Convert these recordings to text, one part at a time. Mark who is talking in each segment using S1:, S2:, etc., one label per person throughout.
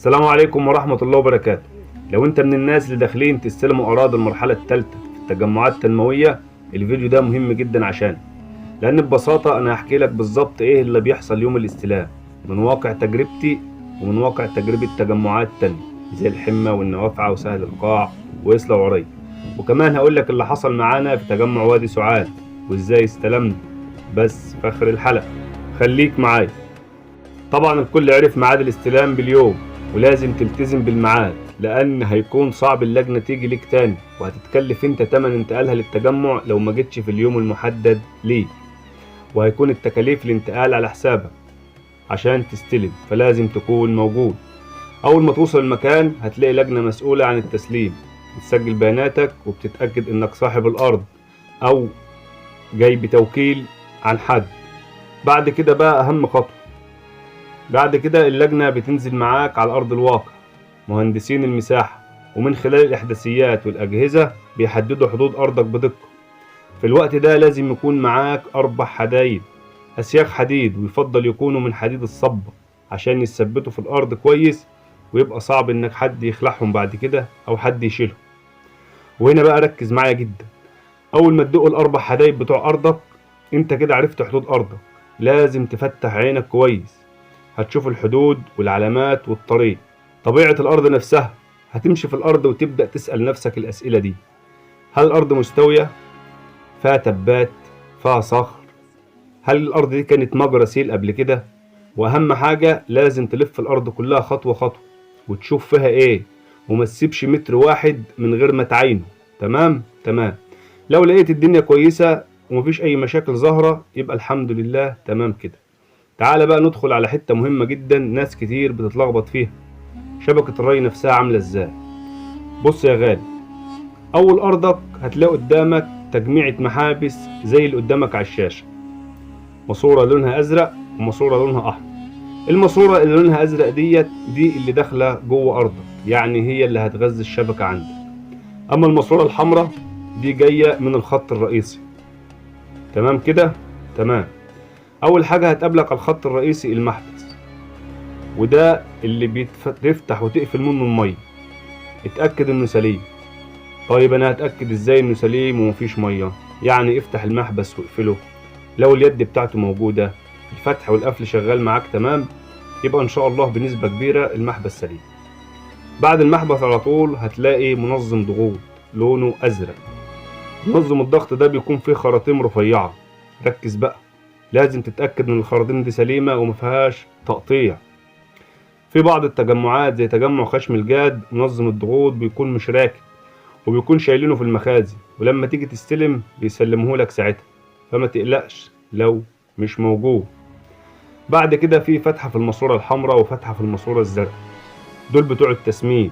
S1: السلام عليكم ورحمة الله وبركاته. لو انت من الناس اللي داخلين تستلموا اراضي المرحلة الثالثة في التجمعات التنموية، الفيديو ده مهم جدا عشان لان ببساطة انا هحكي لك بالظبط ايه اللي بيحصل يوم الاستلام من واقع تجربتي ومن واقع تجربة تجمعات تانية زي الحمة والنوافعة وسهل القاع وإسلا وعري، وكمان هقول لك اللي حصل معانا في تجمع وادي سعاد وازاي استلمنا. بس في اخر الحلقة خليك معايا. طبعا الكل عرف ميعاد الاستلام باليوم، ولازم تلتزم بالميعاد لان هيكون صعب اللجنة تيجي ليك تاني، وهتتكلف انت تمن انتقالها للتجمع لو ما جيتش في اليوم المحدد ليك، وهيكون التكاليف الانتقال على حسابك عشان تستلم، فلازم تكون موجود. اول ما توصل المكان هتلاقي لجنة مسؤولة عن التسليم، بتسجل بياناتك وبتتأكد انك صاحب الارض او جاي بتوكيل عن حد. بعد كده بقى اهم خطوة، بعد كده اللجنة بتنزل معاك على أرض الواقع، مهندسين المساحة، ومن خلال الإحداثيات والأجهزة بيحددوا حدود أرضك بدقة. في الوقت ده لازم يكون معاك 4 حدايد أسياخ حديد، ويفضل يكونوا من حديد الصبة عشان يثبتوا في الأرض كويس، ويبقى صعب إنك حد يخلعهم بعد كده أو حد يشيلهم. وهنا بقى ركز معايا جدا، أول ما تدق ال4 حدايد بتوع أرضك أنت كده عرفت حدود أرضك. لازم تفتح عينك كويس، هتشوف الحدود والعلامات والطريق، طبيعة الأرض نفسها. هتمشي في الأرض وتبدأ تسأل نفسك الأسئلة دي: هل الأرض مستوية؟ فيها تبات؟ فيها صخر؟ هل الأرض دي كانت مجرى سيل قبل كده؟ وأهم حاجة لازم تلف الأرض كلها خطوة خطوة وتشوف فيها إيه، وما تسيبش متر واحد من غير ما تعاينه. تمام؟ تمام. لو لقيت الدنيا كويسة ومفيش أي مشاكل ظاهرة يبقى الحمد لله تمام كده. تعال بقى ندخل على حتة مهمة جدا ناس كتير بتتلخبط فيها، شبكة الري نفسها عاملة ازاي. بص يا غالي، اول ارضك هتلاقي قدامك تجميعة محابس زي اللي قدامك على الشاشة، ماسورة لونها ازرق وماسورة لونها احمر. الماسورة اللي لونها ازرق ديت دي اللي داخلة جوه ارضك، يعني هي اللي هتغذي الشبكة عندك. اما الماسورة الحمراء دي جاية من الخط الرئيسي. تمام كده؟ تمام. اول حاجة هتقابلك على الخط الرئيسي المحبس، وده اللي بتفتح وتقفل منه المية. اتأكد انه سليم. طيب انا هتأكد ازاي انه سليم ومفيش مية؟ يعني افتح المحبس واقفله، لو اليد بتاعته موجودة، الفتح والقفل شغال معاك تمام، يبقى ان شاء الله بنسبة كبيرة المحبس سليم. بعد المحبس على طول هتلاقي منظم ضغوط لونه ازرق. منظم الضغط ده بيكون فيه خراطيم رفيعة. ركز بقى، لازم تتأكد ان الخراطيم دي سليمة ومفيهاش تقطيع. في بعض التجمعات زي تجمع خشم الجاد منظم الضغوط بيكون مش راكب وبيكون شايلينه في المخازن، ولما تيجي تستلم بيسلمهولك ساعتها، فما تقلقش لو مش موجود. بعد كده في فتحة في الماسورة الحمراء وفتحة في الماسورة الزرقاء، دول بتوع التسميد،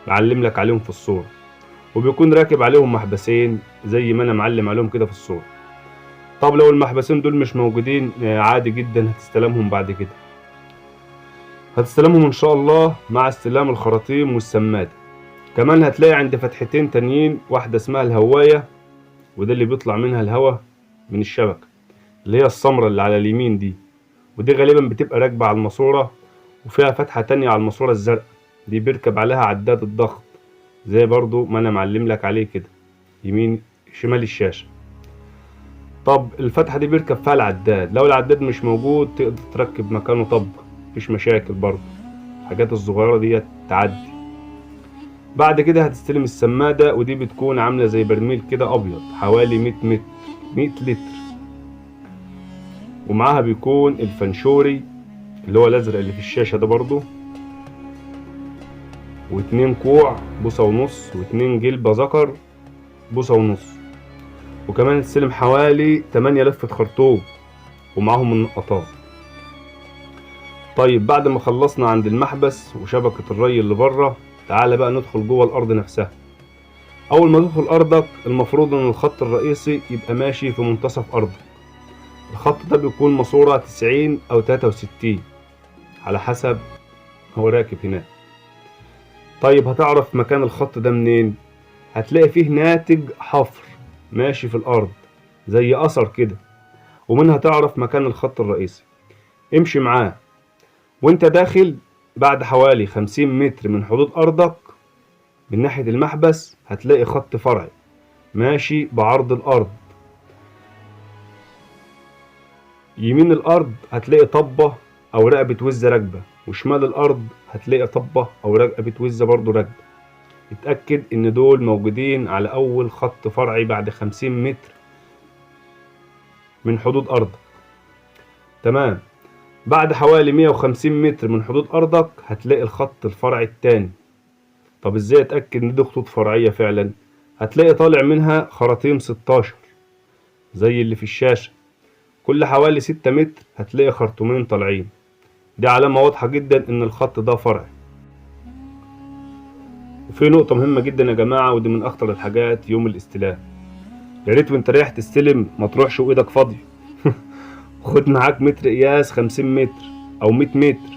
S1: بعلم لك عليهم في الصورة، وبيكون راكب عليهم محبسين زي ما انا معلم عليهم كده في الصورة. طب لو المحبسين دول مش موجودين عادي جدا هتستلمهم بعد كده، هتستلمهم ان شاء الله مع استلام الخراطيم والسمادة. كمان هتلاقي عند فتحتين تانيين، واحدة اسمها الهواية وده اللي بيطلع منها الهواء من الشبكة اللي هي السمرة اللي على اليمين دي، ودي غالبا بتبقى راكبة على الماسورة، وفيها فتحة تانية على الماسورة الزرقاء دي بيركب عليها عداد الضغط زي برضو ما انا معلم لك عليه كده يمين شمال الشاشة. طب الفتحة دي بيركب فيها العداد، لو العداد مش موجود تقدر تركب مكانه طب، مفيش مشاكل برضو، الحاجات الصغيرة دي تعدي. بعد كده هتستلم السمادة، ودي بتكون عاملة زي برميل كده أبيض حوالي 100 متر 100 لتر، ومعاها بيكون الفنشوري اللي هو الأزرق اللي في الشاشة ده برضو، و2 كوع بوصة ونص، و2 جلبة ذكر بوصة ونص، وكمان تستلم حوالي 8 لفة خرطوم ومعاهم النقطات. طيب بعد ما خلصنا عند المحبس وشبكة الري اللي بره، تعالى بقى ندخل جوه الأرض نفسها. أول ما تدخل أرضك المفروض إن الخط الرئيسي يبقى ماشي في منتصف أرضك. الخط ده بيكون ماسورة 90 أو 63 على حسب هو راكب هناك. طيب هتعرف مكان الخط ده منين؟ هتلاقي فيه ناتج حفر ماشي في الأرض زي أثر كده، ومنها تعرف مكان الخط الرئيسي. امشي معاه وانت داخل. بعد حوالي 50 متر من حدود أرضك من ناحية المحبس هتلاقي خط فرعي ماشي بعرض الأرض. يمين الأرض هتلاقي طبة أو رقبة وزة راكبة، وشمال الأرض هتلاقي طبة أو رقبة وزة برضو راكبة. اتأكد إن دول موجودين على أول خط فرعي بعد 50 متر من حدود أرضك. تمام. بعد حوالي 150 متر من حدود أرضك هتلاقي الخط الفرعي التاني. طب ازاي اتأكد ان دي خطوط فرعية فعلا؟ هتلاقي طالع منها خراطيم 16 زي اللي في الشاشة، كل حوالي 6 متر هتلاقي خرطومين طالعين. دي علامة واضحة جدا ان الخط ده فرعي. وفي نقطة مهمة جدا يا جماعة، ودي من اخطر الحاجات يوم الاستلام، يا ريت وانت رايح تستلم ما تروحش وايدك فاضية. خد معاك متر قياس 50 متر او 100 متر،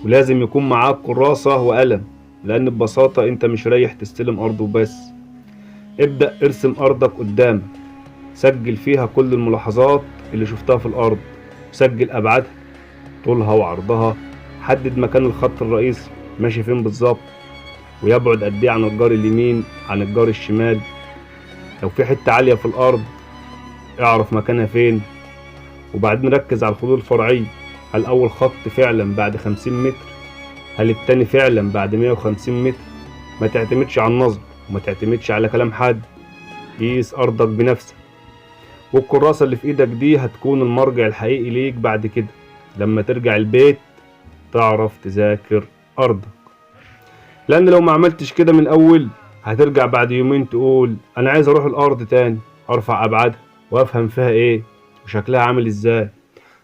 S1: ولازم يكون معاك كراسة وقلم، لان ببساطة انت مش رايح تستلم ارض وبس. ابدأ ارسم ارضك قدامك، سجل فيها كل الملاحظات اللي شفتها في الارض، سجل ابعادها، طولها وعرضها، حدد مكان الخط الرئيسي ماشي فين بالظبط، ويبعد قد ايه عن الجار اليمين عن الجار الشمال. لو في حتة عالية في الارض اعرف مكانها فين. وبعدين ركز على الخطوط الفرعية، هل اول خط فعلا بعد 50 متر؟ هل التاني فعلا بعد 150 متر؟ ما تعتمدش على النظر وما تعتمدش على كلام حد، قيس ارضك بنفسك. والكراسة اللي في ايدك دي هتكون المرجع الحقيقي ليك بعد كده لما ترجع البيت تعرف تذاكر ارضك، لان لو ما عملتش كده من الاول هترجع بعد يومين تقول انا عايز اروح الارض تاني ارفع ابعادها وافهم فيها ايه وشكلها عامل ازاي.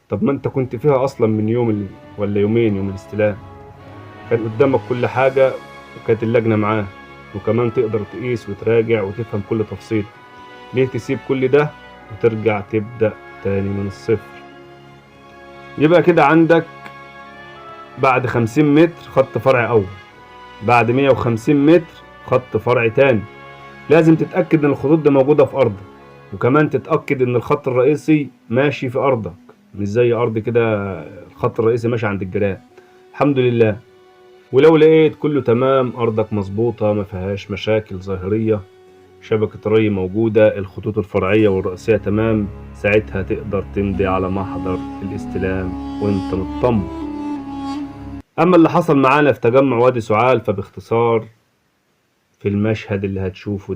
S1: طب ما انت كنت فيها اصلا من يوم ولا يومين يوم الاستلام، كان قدامك كل حاجة وكانت اللجنة معاه، وكمان تقدر تقيس وتراجع وتفهم كل تفصيل. ليه تسيب كل ده وترجع تبدأ تاني من الصفر؟ يبقى كده عندك بعد 50 متر خط فرع أول، بعد 150 متر خط فرع تاني. لازم تتأكد إن الخطوط دي موجودة في أرضك، وكمان تتأكد إن الخط الرئيسي ماشي في أرضك، مش زي أرض كده الخط الرئيسي ماشي عند الجيران. الحمد لله. ولو لقيت كله تمام، أرضك مظبوطة ما فيهاش مشاكل ظاهرية، شبكة ري موجودة، الخطوط الفرعية والرئيسية تمام، ساعتها تقدر تمضي على محضر الاستلام وانت مطمن. أما اللي حصل معانا في تجمع وادي سعال فباختصار في المشهد اللي هتشوفه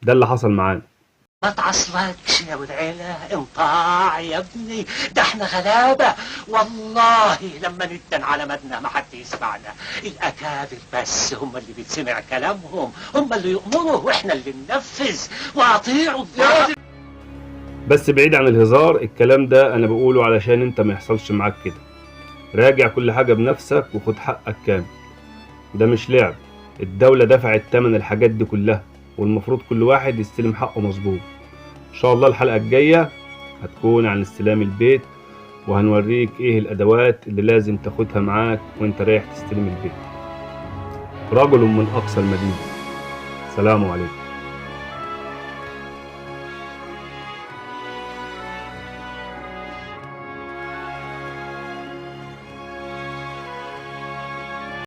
S1: ده اللي حصل معانا.
S2: ما تعصلكش يا ابو العيلة، انطاع يا ابني، ده احنا غلابة والله، لما ندن على مدنا ما حد يسمعنا. الاكابر بس هم اللي بيتسمع كلامهم، هم اللي يؤمروا واحنا اللي ننفذ، واطيعوا الله.
S1: بس بعيد عن الهزار، الكلام ده انا بقوله علشان انت ما يحصلش معاك كده. راجع كل حاجة بنفسك وخد حقك كامل، ده مش لعب. الدولة دفعت تمن الحاجات دي كلها، والمفروض كل واحد يستلم حقه مظبوط. ان شاء الله الحلقة الجاية هتكون عن استلام البيت، وهنوريك ايه الادوات اللي لازم تاخدها معاك وانت رايح تستلم البيت. رجل من اقصى المدينة. سلام عليكم.